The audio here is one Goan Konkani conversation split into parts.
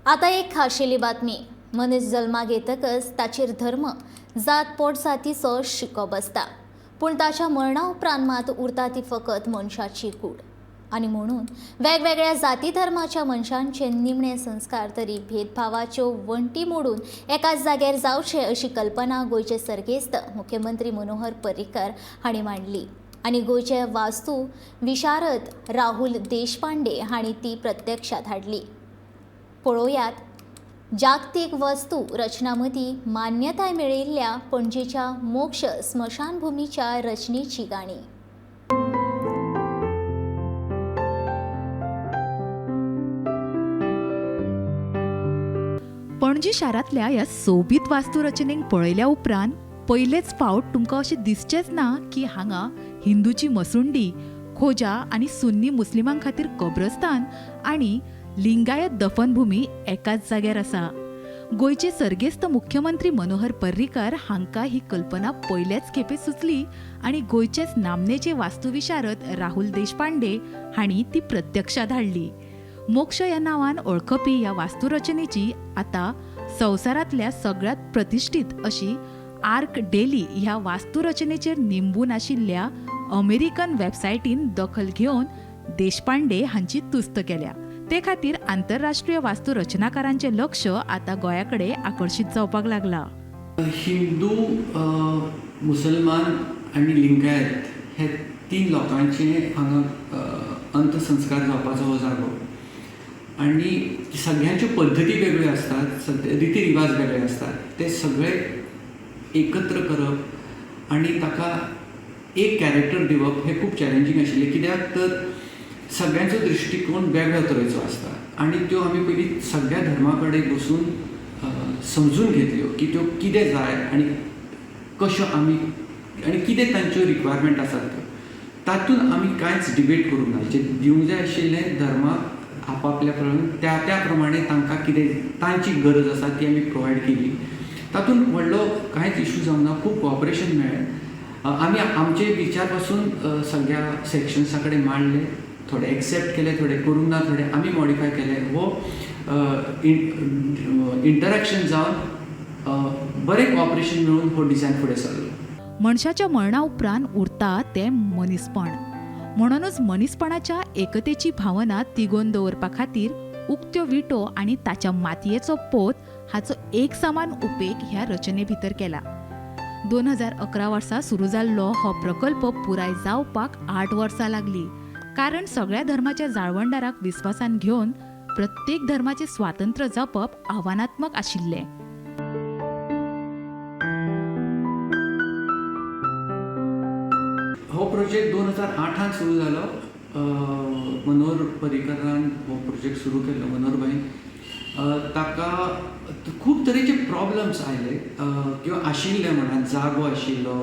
आता एक खाशेली बातमी. मनीस जल्माक येतकच ताचेर धर्म, जात, पोट जातीचो शिको बसता, पूण ताच्या मरणा उपरांत मात उरता ती फकत मनशाची कूड. आनी म्हणून वेगवेगळ्या जाती धर्माच्या मनशांचे निमणे संस्कार तरी भेदभावाच्यो वण्टी मोडून एकाच जाग्यार जावचे अशी कल्पना गोंयचे सर्गेस्त मुख्यमंत्री मनोहर पर्रीकर हांणी मांडली आनी गोंयचे वास्तू विशारद राहुल देशपांडे हांणी ती प्रत्यक्षात हाडली. पळोवयात जागतीक वस्तू रचनामदीं मान्यताय मेळिल्ल्या पणजेच्या मोक्ष स्मशानभूमीच्या रचनेची गाणी. पणजी शारांतल्या ह्या सोबीत वास्तुरचनेक पळयल्या उपरांत पयलेच फावट तुमकां अशें दिसचेंच ना की हांगा हिंदूची मसुंडी, खोजा आनी सुन्नी मुस्लिमां खातीर कब्रस्तान आनी लिंगायत दफनभूमी एकाच जाग्यार आसा. गोंयचे सर्गेस्त मुख्यमंत्री मनोहर पर्रीकर हांकां ही कल्पना पयलेच खेपे सुचली आनी गोंयचेच नामनेचे वास्तुविशारद राहुल देशपांडे हांणी ती प्रत्यक्षात हाडली. मोक्ष ह्या नांवान वळखपी ह्या वास्तुरचनेची आतां संवसारांतल्या सगळ्यांत प्रतिश्ठीत अशी आर्क डेली ह्या वास्तुरचनेचेर निंबून आशिल्ल्या अमेरिकन वेबसायटीन दखल घेवन देशपांडे हांची तुस्त केल्या. ते खातीर आंतरराष्ट्रीय वास्तुरचनाकारांचें लक्ष आतां गोंया कडेन आकर्शीत जावपाक लागलां. हिंदू, मुसलमान आनी लिंगायत हे तीन लोकांचे हांगा अंतसंस्कार जावपाचो हो जागो आनी सगळ्यांच्यो पद्दती वेगळ्यो आसतात, सगळे रिती रिवाज वेगळे आसतात. ते सगळे एकत्र करप आनी ताका एक कॅरेक्टर दिवप हें खूब चॅलेंजींग आशिल्लें, कित्याक तर सगळ्यांचो दृश्टिकोन वेगळ्या तरेचो आसता आनी त्यो आमी पयलीं सगळ्या धर्मा कडेन बसून समजून घेतल्यो की त्यो कितें जाय आनी कश्यो आमी आनी कितें तांच्यो रिक्वायरमेंट आसात त्यो. तातूंत आमी कांयच डिबेट करूंक ना. जें दिवंक जाय आशिल्लें धर्माक आपापल्या प्रमाणे त्या त्या प्रमाणे तांकां कितें तांची गरज आसा ती आमी प्रोवायड केली. तातूंत व्हडलो कांयच इशू जावंक ना, खूब कॉपरेशन मेळ्ळें. आमी आमचे विचार पासून सगळ्या सेक्शन्सा कडेन मांडले, थोडे एक्सेप्ट केले, थोडे करूंक ना, थोडे आमी मॉडिफाय केले. हो इंटरेक्शन जावन बरें कॉपरेशन मेळून हो डिजायन फुडें सरलो. मनशाच्या मरणा उपरांत उरता तें मनीसपण, म्हणूनच मनीसपणाच्या एकतेची भावना तिगोवन दवरपा खातीर उक्त्यो विटो आनी ताच्या मातयेचो पोत हाचो एक समान उपेग ह्या रचने भितर केला. 2011 वर्सा सुरू जाल्लो हो प्रकल्प पुराय जावपाक 8 वर्सां लागली, कारण सगळ्या धर्माच्या जाळवणदाराक विस्वासान घेवन प्रत्येक धर्माचें स्वातंत्र्य जपप आव्हानात्मक आशिल्लें. हो प्रोजेक्ट 2008 सुरू जालो. मनोहर पर्रीकरान हो प्रोजेक्ट सुरू केल्लो, मनोहर भाईन. ताका खूब तरेचे प्रॉब्लम्स आयले किंवा आशिल्ले, म्हणा जागो आशिल्लो,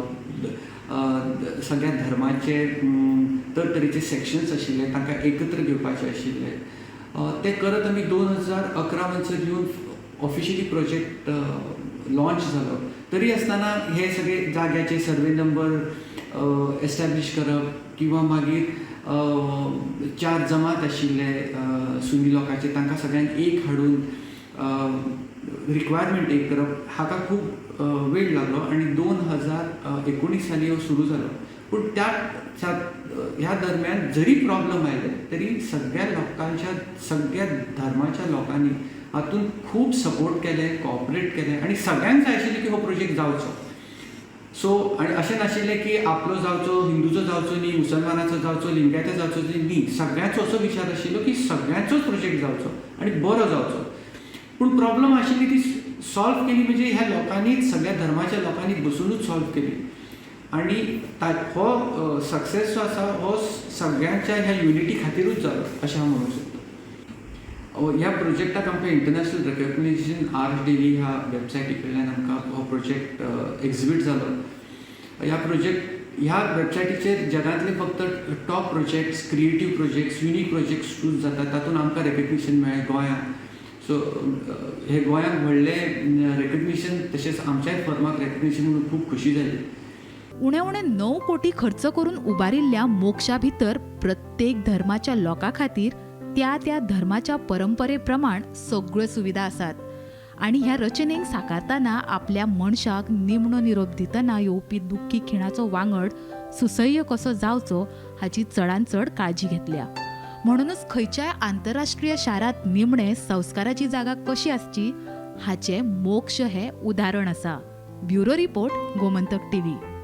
सगळ्या धर्माचे तरतरेचे सेक्शन्स आशिल्ले, तांकां एकत्र घेवपाचे आशिल्ले. ते करत आमी 2011 म्हणसर येवन ऑफिशियली प्रोजेक्ट लॉन्च जालो. तरी आसतना हे सगळे जाग्याचे सर्वे नंबर एस्टॅब्लीश करप किंवा मागीर 4 जमात आशिल्ले सुन्नी लोकांचे, तांकां सगळ्यांक एक हाडून रिक्वायरमेंट एक करप, हाका खूब वेळ लागलो आनी 2019 साली हो सुरू जालो. पूण त्या ह्या दरम्यान जरी प्रॉब्लम आयले तरी सगळ्या लोकांच्या, सगळ्या धर्माच्या लोकांनी हातूंत खूब सपोर्ट केले, कॉपरेट केले आनी सगळ्यांक जाय आशिल्लें की हो प्रोजेक्ट जावचो. सो आनी अशें नाशिल्लें की आपलो जावचो, हिंदूचो जावचो न्ही, मुसलमानाचो जावचो, लिंगायताचो जावचो न्ही, सगळ्यांचो असो विचार आशिल्लो की सगळ्यांचोच प्रोजेक्ट जावचो आनी बरो जावचो. पूण प्रॉब्लम आशिल्ली ती सॉल्व केली म्हणजे ह्या लोकांनीच, सगळ्या धर्माच्या लोकांनी बसुनूच सॉल्व केली आनी हो सक्सेस जो आसा हो सगळ्यांच्या ह्या युनिटी खातीरूच जालो अशें हांव म्हणूंक सोदतां. ह्या प्रोजेक्टाक आमकां इंटरनॅशनल रेकग्निशन आर्क डेली ह्या वेबसायटी कडल्यान आमकां हो प्रोजेक्ट एक्झिबीट जालो. ह्या वेबसायटीचेर जगांतले फक्त top projects, creative projects, unique projects choose जातात, तातूंत आमकां रेकग्निशन मेळ्ळें गोंयांत. सो हे गोंयांत व्हडलें रेकग्निशन तशेंच आमच्याय फर्माक रेकग्निशन म्हणून खूब खुशी जाली. उणे उणे 9 कोटी खर्च करून उबारिल्ल्या मोक्षा भितर प्रत्येक धर्माच्या लोकां खातीर त्या त्या धर्माच्या परंपरे प्रमाण सगळ्यो सुविधा आसात आनी ह्या रचनेक साकारतना आपल्या मनशाक निमणो निरोप दितना येवपी दुख्खी खिणाचो वांगड सुसह्य कसो जावचो हाची चडान चड काळजी घेतल्या. म्हणूनच खंयच्याय आंतरराष्ट्रीय शारांत निमणे संस्काराची जागा कशी आसची हाचें मोक्ष हें उदाहरण आसा. Bureau report, Gomantak TV.